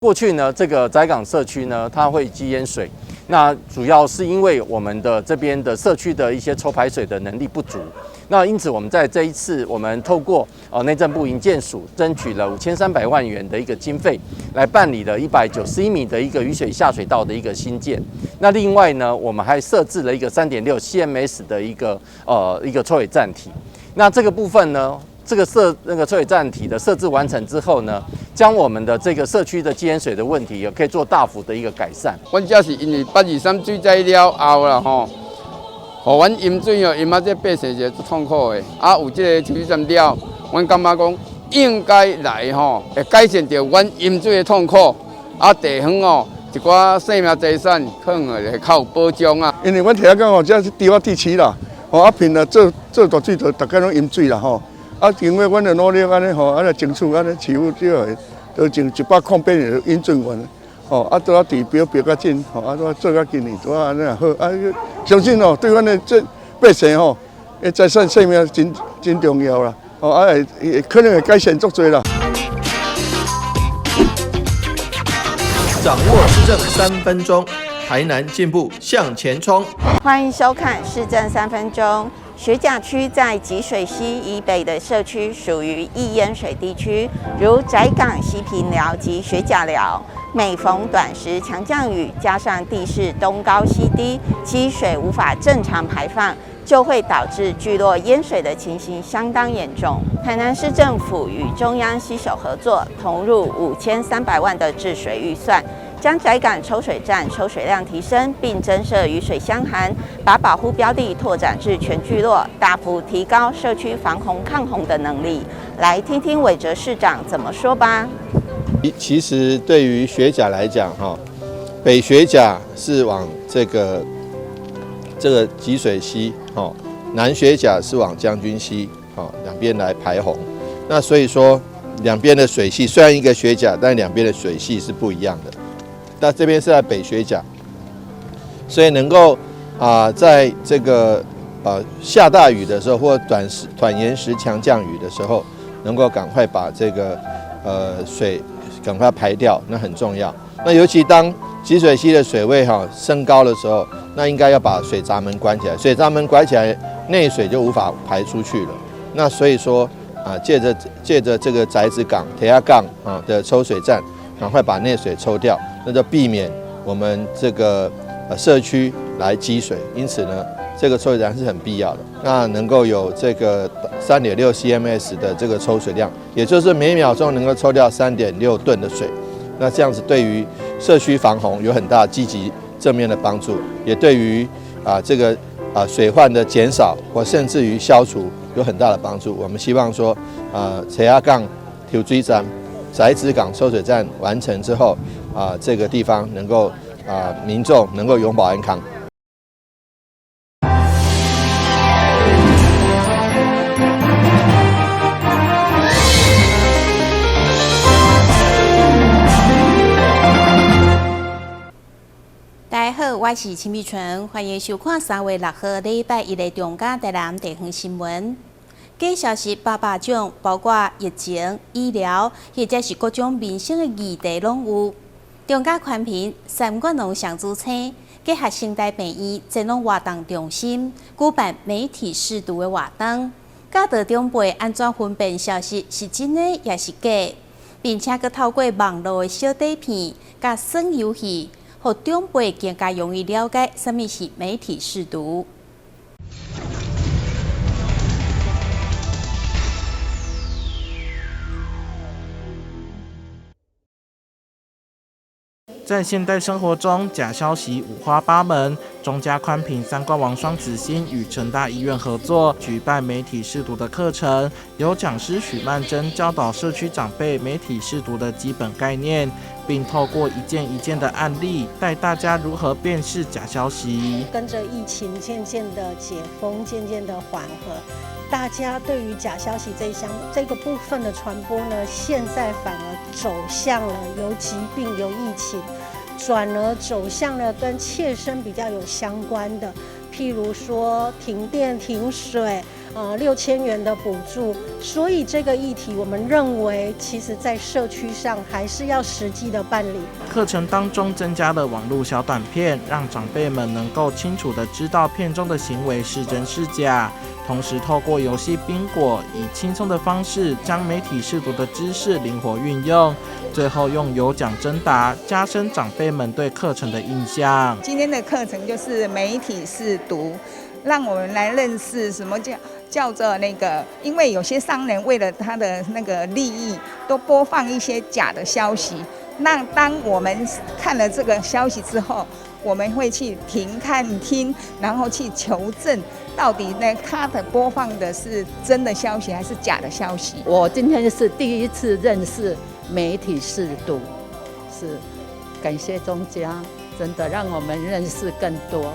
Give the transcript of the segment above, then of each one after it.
過去呢，這個宅港社區呢，它會積淹水，那主要是因為我們的這邊的社區的一些抽排水的能力不足。那因此，我們在這一次，我們透過內政部營建署爭取了5300萬元的一個經費，來辦理了191米的一個雨水下水道的一個興建。那另外呢，我們還設置了一個3.6 CMS 的一個抽水站體。那這個部分呢，這個設那個抽水站體的設置完成之後呢，將我們的這個社區的積淹水的問題，也可以做大幅的一個改善。阮遮是因為823水災了後啦吼，予阮淹水哦，淹啊這百姓是足痛苦的。啊，有這個抽水站了，阮感覺講應該來吼，會改善著阮淹水的痛苦。啊，地方哦，一寡生命財產可能會較有保障啊。因為阮聽講哦，這是低窪地區啦，吼啊，平常做做大水就逐家攏淹水啦吼。啊，經過阮的努力，按呢吼，按呢爭取，按呢市府這個都從108年引進完，吼啊，拄仔治標標較緊，吼啊，拄仔做較緊呢，拄仔按呢好，啊，相信哦，對阮的這百姓吼，財產性命真真重要啦，吼啊會可能會改善足濟啦。掌握市政三分鐘，台南進步向前衝。歡迎收看市政三分鐘。學甲區在集水溪以北的社區屬於易淹水地區，如宅港、西平寮及學甲寮。每逢短時強降雨，加上地勢東高西低，積水無法正常排放，就會導致聚落淹水的情形相當嚴重。台南市政府與中央攜手合作，投入5300萬的治水預算，將宅港抽水站抽水量提升，並增設雨水箱涵，把保護標的拓展至全聚落，大幅提高社區防洪抗洪的能力。來聽聽韋哲市長怎麼說吧。其實對於學甲來講，哈，北學甲是往這個集水溪，哈，南學甲是往將軍溪，哈，兩邊來排洪。那所以說，兩邊的水系雖然一個學甲，但兩邊的水系是不一樣的。那這邊是在北學甲，所以能夠在這個下大雨的時候，或短延時強降雨的時候，能夠趕快把這個水趕快排掉，那很重要。那尤其當集水溪的水位哈升高的時候，那應該要把水閘門關起來，水閘門關起來，內水就無法排出去了。那所以說啊，借著這個宅子港、鐵亞港啊的抽水站，趕快把內水抽掉，那就避免我們這個社區來積水。因此呢，這個抽水站是很必要的。那能夠有這個3.6 CMS 的這個抽水量，也就是每秒鐘能夠抽掉3.6噸的水。那這樣子對於社區防洪有很大積極正面的幫助，也對於這個水患的減少或甚至於消除有很大的幫助。我們希望說，赤仔港抽水站、宅子港抽水站完成之後，這個地方能夠民眾能夠永保安康。大家好，我是陳美純，歡迎收看3月6號禮拜一的中嘉台南地方新聞。假消息百百種，包括疫情、醫療，或者是各種民生的議題攏有。中嘉寬頻三冠龍上主星，結合成大病院前往活動中心舉辦媒體識讀的活動，教導長輩按怎分辨消息是真的抑是假，並且閣透過網路的小短片佮耍遊戲，予長輩更加容易了解啥物是媒體識讀。在現代生活中，假消息五花八門。中嘉寬頻三冠王雙子星與成大醫院合作舉辦媒體識讀的課程，由講師許曼珍教導社區長輩媒體識讀的基本概念，並透過一件一件的案例，帶大家如何辨識假消息。跟着疫情漸漸的解封，漸漸的緩和，大家對於假消息這一項這個部分的傳播呢，現在反而走向了由疾病、由疫情，轉而走向了跟切身比較有相關的，譬如說停電、停水， 6000元的補助，所以這個議題，我們認為其實在社區上還是要實際的辦理。課程當中增加了網路小短片，讓長輩們能夠清楚地知道片中的行為是真是假。同時透過遊戲賓果，以輕鬆的方式將媒體識讀的知識靈活運用，最後用有獎徵答加深長輩們對課程的印象。今天的課程就是媒體識讀，讓我們來認識什麼叫做那個，因為有些商人為了他的那個利益，都播放一些假的消息。那當我們看了這個消息之後，我們會去停看聽，然後去求證，到底呢他的播放的是真的消息還是假的消息。我今天是第一次認識媒體識讀，是感謝中嘉，真的讓我們認識更多。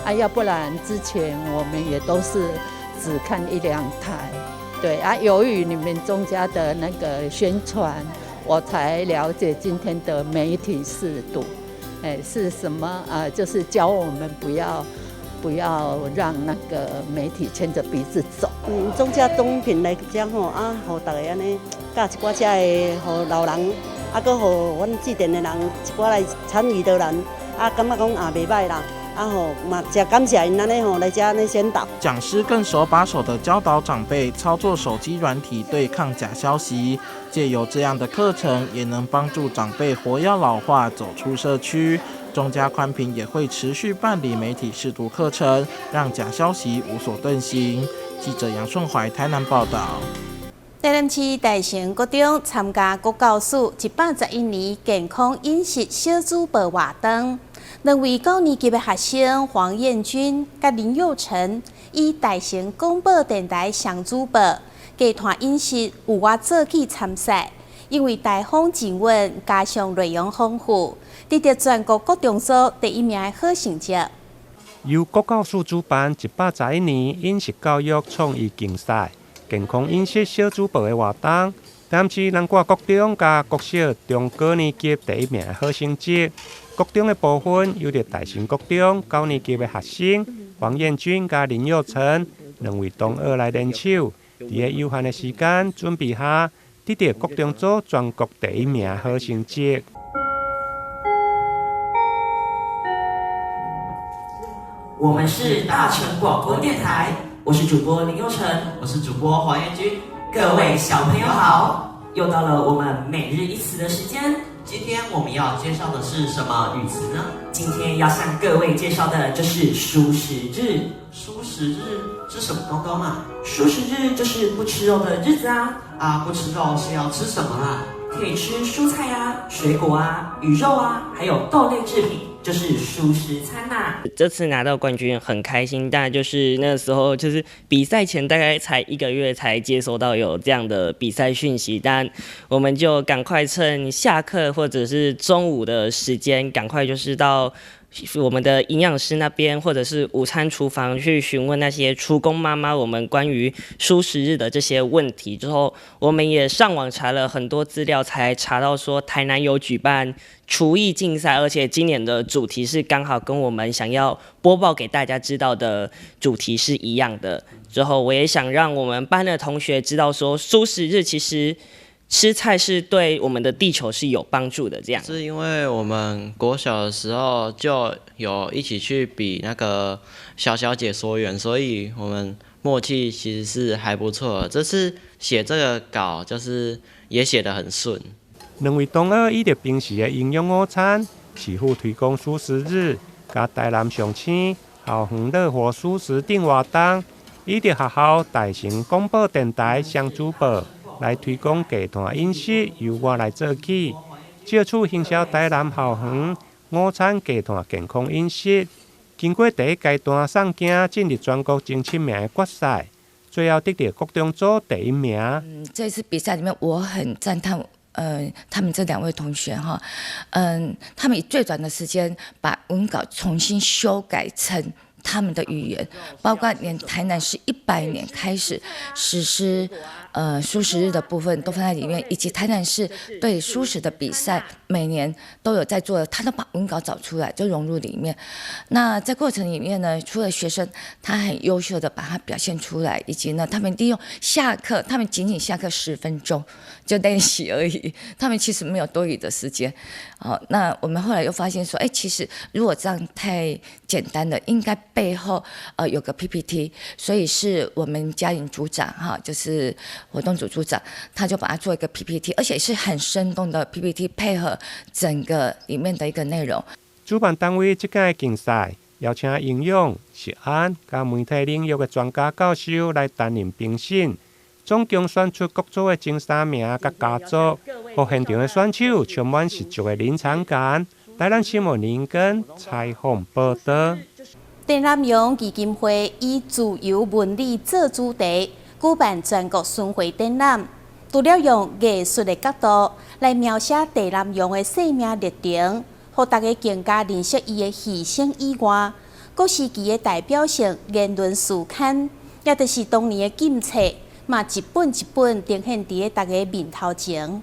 啊，要不然之前我們也都是只看一兩台，對啊。由於你們中嘉的那個宣傳，我才了解今天的媒體識讀，哎，是什麼啊？就是教我們不要讓那個媒體牽着鼻子走。中嘉中平來講吼，啊，予大家按呢教一寡遮的，予老人，啊，閣予阮這邊的人一寡來參與的人，啊，感覺講也袂䆀啦。啊吼，嘛誠感謝𪜶按呢吼來遮按呢宣導。講師更手把手的教導長輩操作手機軟體對抗假消息，借由這樣的課程，也能幫助長輩活躍老化，走出社區。中嘉寬頻也會持續辦理媒體識讀課程，讓假消息無所遁形。記者楊順懷台南報道。台南市大成國中參加國教署111年健康飲食小主播活動，兩位九年級的學生黃彥君佮林佑成以大成廣播電臺雙主播，雞團飲食由我做起參賽，因為台風真穩，加上內容豐富，得著全國國中組第一名的好成績。由國教署主辦111年飲食教育創意競賽，健康飲食小主播的活動，台南市南掛國中佮國小中高年級第一名的好成績。國中的部分由著大成國中九年級的學生黃彥君佮林佑成兩位同學來聯手，佇个有限的時間準備下，得著國中組全國第一名好成績。我們是大成廣播電臺，我是主播林佑成，我是主播黃彥君，各位小朋友好，又到了我們每日一詞的時間。今天我們要介紹的是什麼語詞呢？今天要向各位介紹的就是蔬食日。蔬食日是什麼東東啊？蔬食日就是不吃肉的日子啊。啊，不吃肉是要吃什麼啊？可以吃蔬菜啊、水果啊、魚肉啊，還有豆類製品。就是蔬食餐呐。這次拿到冠軍很開心，但就是那時候就是比賽前大概才一個月才接收到有這樣的比賽訊息，但我們就趕快趁下課或者是中午的時間，趕快就是到我們的營養師那邊或者是午餐廚房去詢問那些廚工媽媽我們關於蔬食日的這些問題。之後我們也上網查了很多資料，才查到說台南有舉辦廚藝競賽，而且今年的主題是剛好跟我們想要播報給大家知道的主題是一樣的。之後我也想讓我們班的同學知道說，蔬食日其實吃菜是對我們的地球是有幫助的。這樣是因為我們國小的時候就有一起去比那個小小解說員，所以我們默契其實是還不錯。這次寫這個稿就是也寫得很順。兩位同學以著平時的營養午餐，市府推廣蔬食日，佮台南上星校園樂活蔬食等活動，以著學校大成廣播電臺雙主播來推廣低碳飲食，由我來做起，藉此行銷台南校園午餐低碳健康飲食。經過第一階段送件進入全國前七名的決賽，最後得著國中組第一名。這次比賽裡面，我很讚嘆。他們這兩位同學哈，他們以最短的時間把文稿重新修改成他們的語言，包括連台南市100年開始實施蔬食日的部分都放在裡面，以及台南市對蔬食的比賽每年都有在做，他都把文稿找出來就融入裡面。那在過程裡面呢，除了學生他很優秀的把它表現出來，以及呢，他們利用下課，他們僅僅下課10分鐘就練習而已，他們其實沒有多餘的時間。好，那我們後來又發現說，哎，其實如果這樣太簡單了，應該背後有個 PPT，所以是我們嘉穎組長哈，就是活動組組長，他就把它做一個 PPT，而且是很生動的 PPT，配合整個裡面的一個內容。主辦單位這屆競賽邀請營養、食安佮媒體領域的專家教授來擔任評審，總共選出各組的前三名佮佳作，予現場的選手充滿十足的臨場感。台南新聞林根採訪報導。鄭南榕基金會以自由文理做主題，舉辦全國巡迴展覽，除了用藝術的角度來描寫鄭南榕的生命歷程，予大家更加認識伊的犧牲以外，各時期的代表性言論書刊，也就是當年的禁冊，嘛一本一本呈現佇大家面頭前。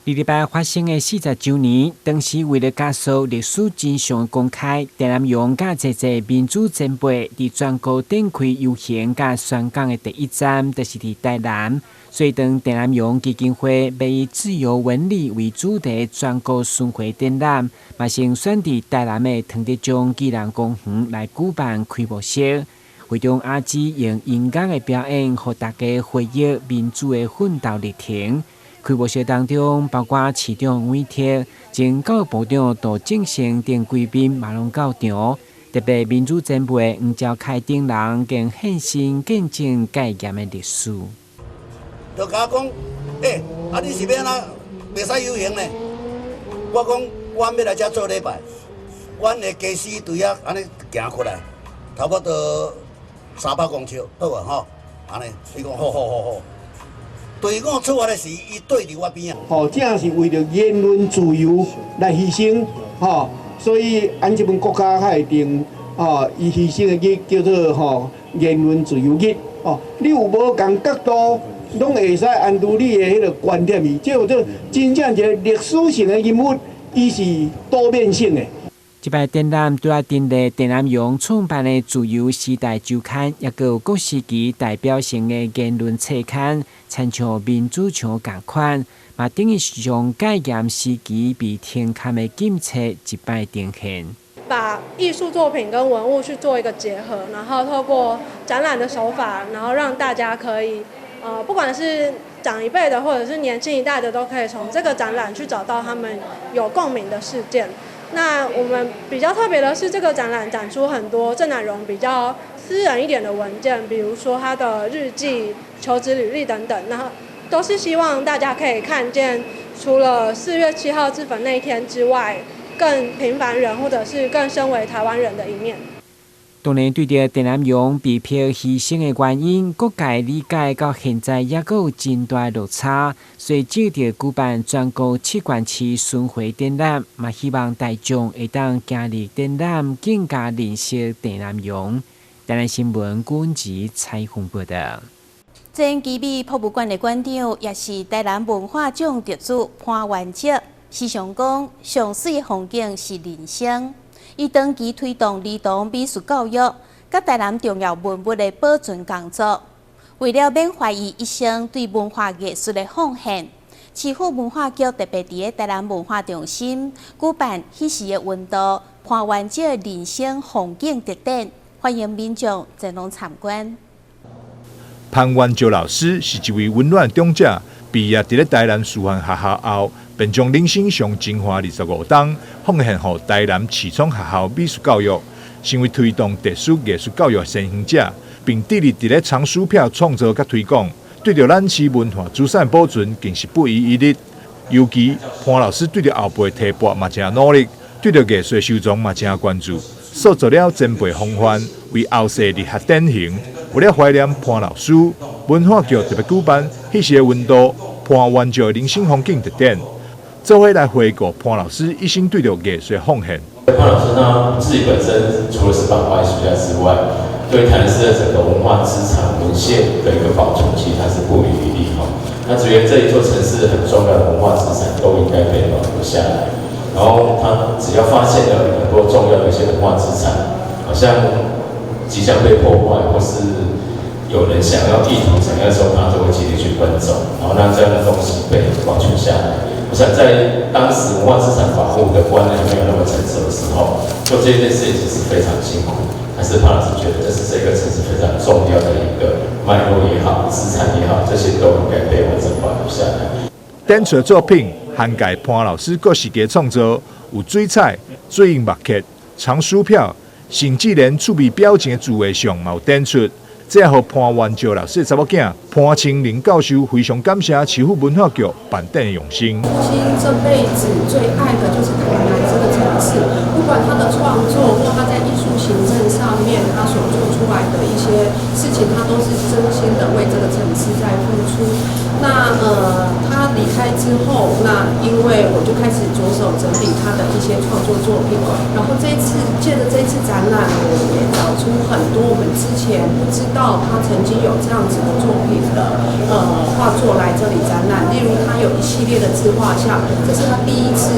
二禮拜發生的40週年，當時為了加速歷史真相公開，鄭南榕佮濟濟民主前輩佇全國展開遊行佮宣講的第一站，就是佇台南。所以，當鄭南榕基金會欲以自由文理為主題全國巡迴展覽，嘛先選佇台南的湯德章紀念公園來舉辦開幕式。會中阿姊用音樂的表演，予大家回憶民主的奮鬥歷程。開幕式當中，包括市長委託、前教育部長杜正勝等貴賓嘛攏到場。特別民主前輩黃昭凱等人更現身見證戒嚴的歷史。就共我講，欸，啊你是欲按怎？袂使遊行呢？我講，阮欲來遮做禮拜，阮的家私對遐按呢行過來，差不多300公尺，好無吼？按呢，伊講好好好好。隊伍出發的時，伊對佇我邊仔。吼，正是為著言論自由來犧牲，吼，所以按這本國家才會定，吼，伊犧牲的日叫做吼言論自由日，哦，你有無仝角度，攏會使按照你的彼個觀點去，這叫做真正一個歷史性的人物，伊是多面性的。這擺展覽除了陳列鄭南榕創辦的《自由時代週刊》，抑閣有各時期代表性的言論冊刊，親像民主牆仝款，嘛等於是將戒嚴時期被停刊的禁冊一擺呈現。把藝術作品跟文物去做一個結合，然後透過展覽的手法，然後讓大家可以，不管是長一輩的或者是年輕一代的，都可以從這個展覽去找到他們有共鳴的事件。那我們比較特別的是，這個展覽展出很多鄭南榕比較私人一點的文件，比如說他的日記、求職履歷等等，那都是希望大家可以看見，除了4月7號自焚那一天之外，更平凡人或者是更身為台灣人的一面。當然，對著鄭南榕被迫犧牲的原因，各界理解到現在猶閣有真大落差，所以藉著舉辦全國七縣市巡迴展覽，嘛希望大眾會當行入展覽，更加認識鄭南榕。台南新聞郭吉採訪報導。前奇美博物館的館長，也是台南文化獎得主潘元哲，時常講上媠的風景是人生。伊長期推動兒童美術教育，佮台南重要文物的保存工作。為了緬懷伊一生對文化藝術的奉獻，市府文化局特別佇台南文化中心舉辦彼時的溫度潘元哲人生風景特展，歡迎民眾前往參觀。潘元哲老師是一位溫暖長者，畢業佇咧台南師範學校後，便將人生上精華25冬奉獻予台南市聰學校美術教育，成為推動特殊藝術教育的先行者，並致力佇咧藏書票創作佮推廣，對著咱市文化資產保存更是不遺餘力。尤其潘老師對著後輩提拔嘛誠努力，對著藝術收藏嘛誠關注，塑造了前輩風範，為後世立下典型。為了懷念潘老師，文化局特別舉辦彼時的溫度潘元哲人生風景特展，做伙來回顧潘老師一生對著藝術奉獻。潘老師他自己本身除了是版畫藝術家之外，對台南市的整個文化資產文獻的一個保存，其實他是不遺餘力哈。他覺得這一座城市很重要的文化資產都應該被保留下來。然後他只要發現了很多重要的一些文化資產，好像即將被破壞，或是有人想要意圖想要的時候，他都會盡力去奔走，然後讓這樣的東西被保存下來。我想在當時文化資產保護的觀念還沒有那麼成熟的時候，做這件事情其實非常辛苦。但是潘老師覺得這是這個城市非常重要的一個脈絡也好，資產也好，這些都應該被完整保留下來。展出的作品涵蓋潘老師各時期創作，有水彩、水印木刻、藏書票，甚至連趣味表情的自畫像嘛有展出。這予潘元照老師的查某囝潘清玲教授非常感謝市府文化局辦展的用心。父親這輩子最愛的就是台南這個城市，不管他的創作或他在藝術行政上面，他所做出來的一些事情，他都是真心的為這個城市在付出。那他離開之後，那因為我就開始着手整理他的一些創作作品，然後這一次借著這一次展覽，我也找出很多我們之前不知道他曾經有這樣子的作品的畫作來這裡展覽。例如他有一系列的自畫像，這是他第一次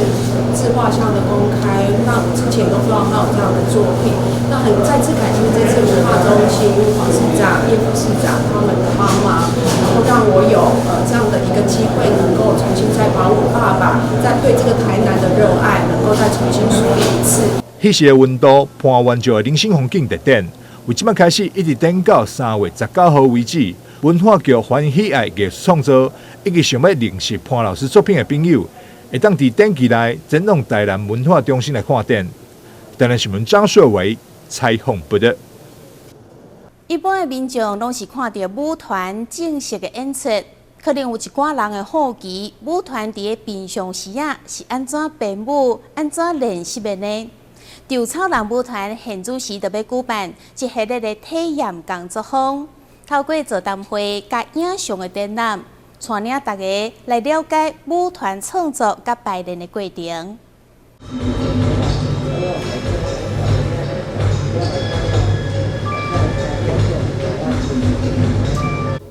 自畫像的公開，那我之前都不知道他有這樣的作品。那很再次感謝這次文化中心黃市長、葉副市長他們的幫忙，然後讓我有這樣的一個機會，能夠重新再把我爸爸在對這個台南的熱愛，能夠再重新梳理一次。彼時的溫度，潘元照的人生風景特展，由這擺開始一直展到3月19號為止。文化局歡迎喜愛藝術創作以及想欲認識潘老師作品的朋友，會當佇展期內前往台南文化中心來看展。台南新聞張碩偉採訪報導。一般的民眾攏是看著舞團正式的演出，可能有一寡人會好奇，舞團佇咧平常時仔是按怎編舞、按怎練習的呢？稻草人舞團現此時就欲舉辦一系列的體驗工作坊，透過座談會佮影像的展覽，帶領大家來了解舞團創作佮排練的過程。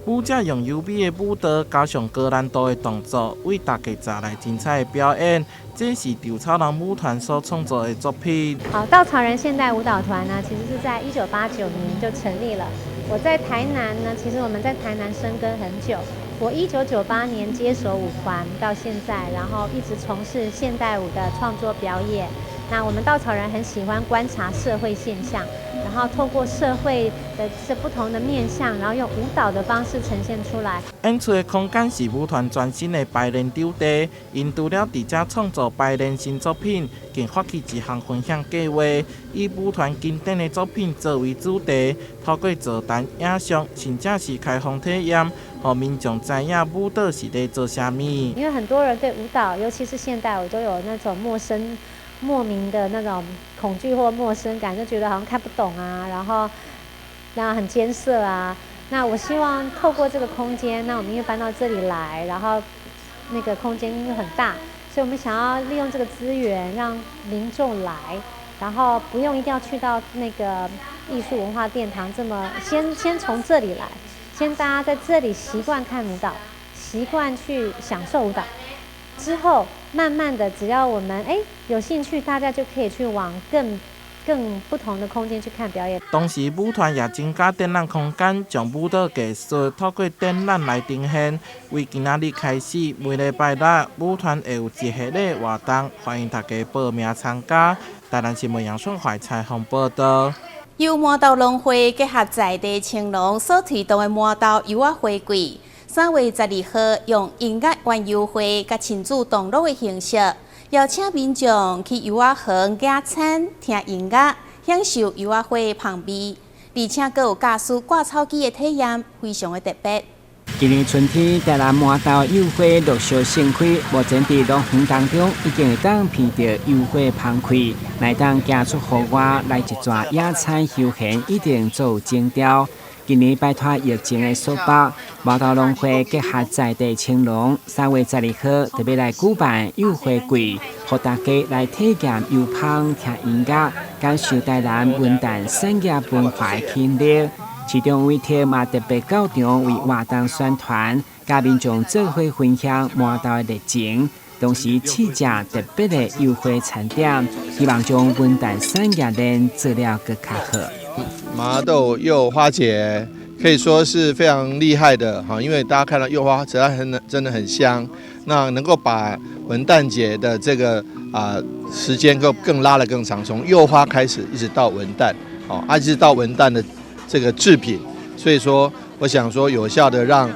舞者用優美的舞蹈加上高難度的動作，為大家帶來精彩的表演。這是稻草人舞團所創作的作品。好，稻草人現代舞蹈團呢，其實是在1989年就成立了。我在台南呢，其實我們在台南生根很久。我1998年接手舞團到現在，然後一直從事現代舞的創作表演。那我們稻草人很喜歡觀察社會現象，然後透過社會的這不同的面向，然後用舞蹈的方式呈現出來。演出的空間是舞團全新的排練場地，𪜶除了佇遮創作排練新作品，更發起一項分享計劃，以舞團經典的作品作為主題，透過座談、影像，甚至是開放體驗，予民眾知影舞蹈是咧做啥物。因為很多人對舞蹈，尤其是現代舞，都有那種陌生、莫名的那種恐懼或陌生感，就覺得好像看不懂啊，然後那很艱澀啊。那我希望透過這個空間，那我們因為搬到這裡來，然後那個空間又很大，所以我們想要利用這個資源，讓民眾來，然後不用一定要去到那個藝術文化殿堂這麼，先從這裡來，先大家在這裡習慣看舞蹈，習慣去享受舞蹈。之後，慢慢的，只要我們有興趣，大家就可以去往更不同的空間去看表演。同時，舞團也增加展覽空間，將舞蹈藝術透過展覽來呈現。為今仔日開始，每禮拜六舞團會有一系列活動，歡迎大家報名參加。台南新聞楊順懷採訪報導。由麻豆農會結合在地青農所推動的麻豆柚仔花季，3月12號用音樂園遊會佮親子同樂的形式，邀請民眾去柚仔園野餐、聽音樂、享受柚仔花的香味，而且閣有駕駛割草機的體驗，非常的特別。今年春天，台南麻豆柚花陸續盛開，目前佇農園當中已經會當聞著柚花芳氣，來當行出戶外來一逝野餐休閒，一定做精調。今年擺脫疫情的束縛，麻豆農會結合在地青農，3月12號特別來舉辦柚花季，予大家來體驗油芳聽音樂，感受台南文旦產業文化的吸引力。市長委託嘛特別到場為活動宣傳，佮民眾做伙分享麻豆的熱情，同時試食特別的柚花餐點，希望將文旦產業鏈做了閣較好。麻豆柚花節可以說是非常厲害的哈，因為大家看到柚花實在很真的很香，那能夠把文旦節的這個時間更拉得更長，從柚花開始一直到文旦，哦，一直到文旦的這個製品，所以說我想說有效的讓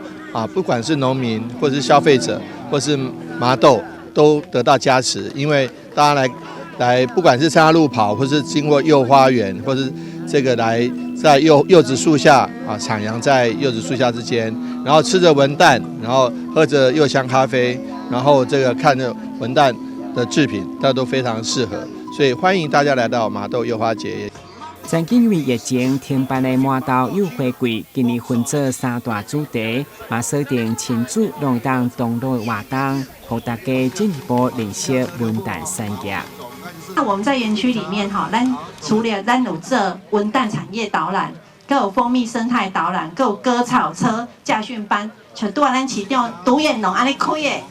不管是農民或是消費者或是麻豆都得到加持，因為大家來不管是參加路跑，或是經過柚花園，或是這個來在柚子樹下啊，徜徉在柚子樹下之間，然後吃着文旦，然後喝着柚香咖啡，然後這個看着文旦的製品，這都非常適合，所以歡迎大家來到麻豆柚花節。曾經因為疫情停辦的麻豆柚花季，今年分做三大主題，嘛鎖定親子攏會當同樂的活動，予大家進一步認識文旦產業。那我們在園區裡面哈，咱除了咱有做文旦產業導覽，閣有蜂蜜生態導覽，閣有割草車駕訓班，像拄仔咱市長獨眼龍按呢開的，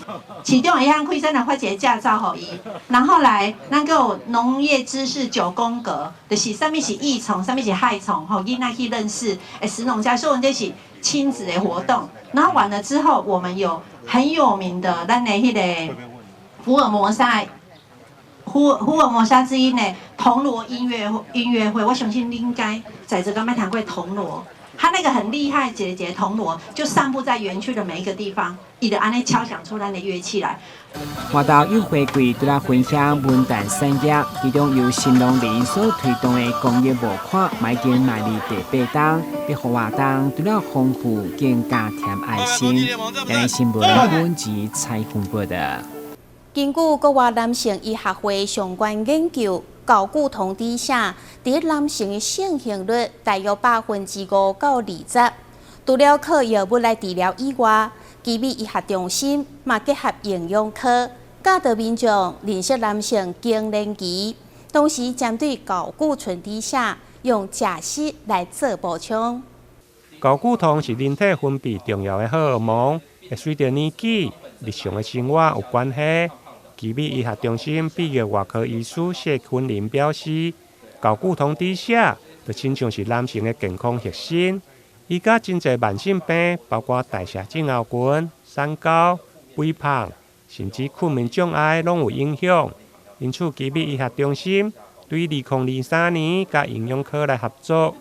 市長會曉開，咱來發一个駕照予伊。然後來，咱閣有農業知識九宮格，就是啥物是益蟲，啥物是害蟲，予囡仔去認識。欸，食農家，所以阮這是親子的活動。然後完了之後，我們有很有名的咱的彼个福爾摩沙。福爾摩沙之音的銅鑼音樂會，我相信你應該在這個沒聽過銅鑼，他那個很厲害，一个一个銅鑼就散布在園區的每一個地方，伊就按呢敲響出咱的樂器來。麻豆柚花季除了分享文旦產業，其中由新農林所推動的公益募款，已經邁入第八冬，這個活動除了豐富，更加添愛心。台南新聞本節採訪報道。根據國外男性醫學會相關研究，睾固酮低下，佇男性的盛行率大約5%到20%。除了靠藥物來治療以外，奇美醫學中心嘛結合營養科，教導民眾認識男性更年期，同時針對睾固醇低下，用食食來做補充。睾固酮是人體分泌重要的荷爾蒙，會隨著年紀、日常的生活有關係。奇美醫學中心泌尿外科醫師謝坤林表示，睾固酮低下就親像是男性的健康核心，伊佮真濟慢性病，包括代謝症候群、三高、肥胖，甚至睏眠障礙，攏有影響。因此，奇美醫學中心對2023年佮營養科來合作，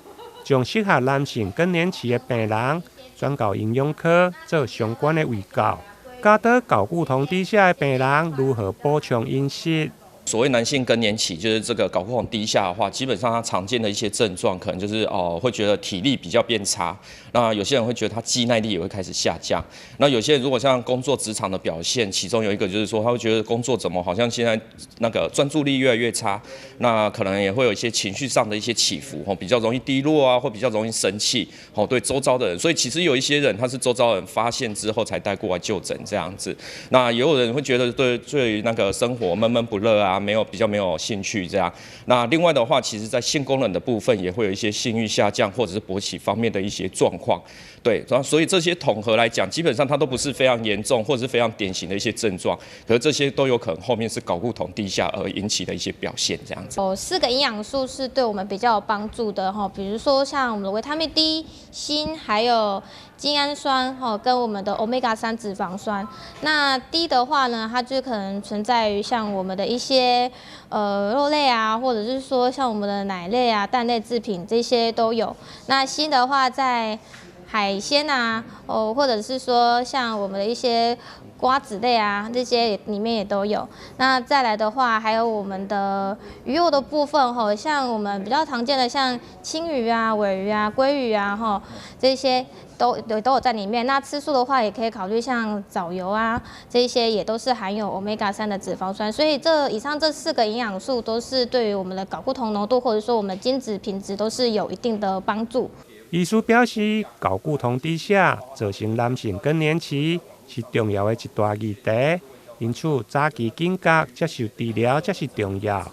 將適合男性更年期的病人轉到營養科做相關的衛教。教導睾固酮低下的病人如何補充飲食。所謂男性更年期，就是這個睾固酮低下的話，基本上他常見的一些症狀，可能就是會覺得體力比較變差。那有些人會覺得他肌耐力也會開始下降。那有些人如果像工作職場的表現，其中有一個就是說，他會覺得工作怎麼好像現在那個專注力越來越差。那可能也會有一些情緒上的一些起伏，比較容易低落啊，或比較容易生氣，對周遭的人。所以其實有一些人他是周遭人發現之後才帶過來就診這樣子。那也有人會覺得對那個生活悶悶不樂啊。沒有比較沒有興趣這樣。那另外的話，其實在性功能的部分也會有一些性慾下降或者是勃起方面的一些狀況。對，所以這些統合來講，基本上它都不是非常嚴重或者是非常典型的一些症狀，可是這些都有可能後面是睾固酮低下而引起的一些表現這樣子。哦，四個營養素是對我們比較有幫助的哈，比如說像我們的維他命 D、鋅，還有精氨酸哈，跟我們的歐米伽3脂肪酸。那 D 的話呢，它就可能存在於像我們的一些肉類啊，或者是說像我們的奶類啊、蛋類製品這些都有。那鋅的話，在海鮮啊，哦，或者是說像我們的一些瓜子類啊，這些裡面也都有。那再來的話，還有我們的魚肉的部分吼，像我們比較常見的像鯖魚啊、鮪魚啊、鮭魚啊，吼，這些都有在裡面。那吃素的話，也可以考慮像藻油啊，這些也都是含有歐米伽3的脂肪酸。所以這以上這四個營養素都是對於我們的睾固酮濃度，或者說我們精子品質都是有一定的幫助。醫師表示，睾固酮低下造成男性更年期是重要的一大議題，因此早期警覺接受治療才是重要。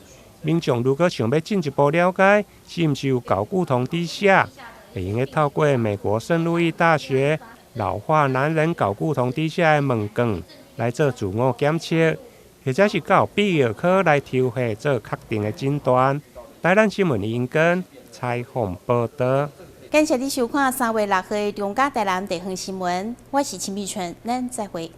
民眾如果想欲進一步了解是毋是有睾固酮低下，會用得透過美國聖路易大學老化男人睾固酮低下的問卷來做自我檢測，或者是到泌尿科來抽血做確定的診斷。台南新聞英根採訪報道。感謝你收看3月6號的中嘉台南地方新聞，我是陳美春，咱再會。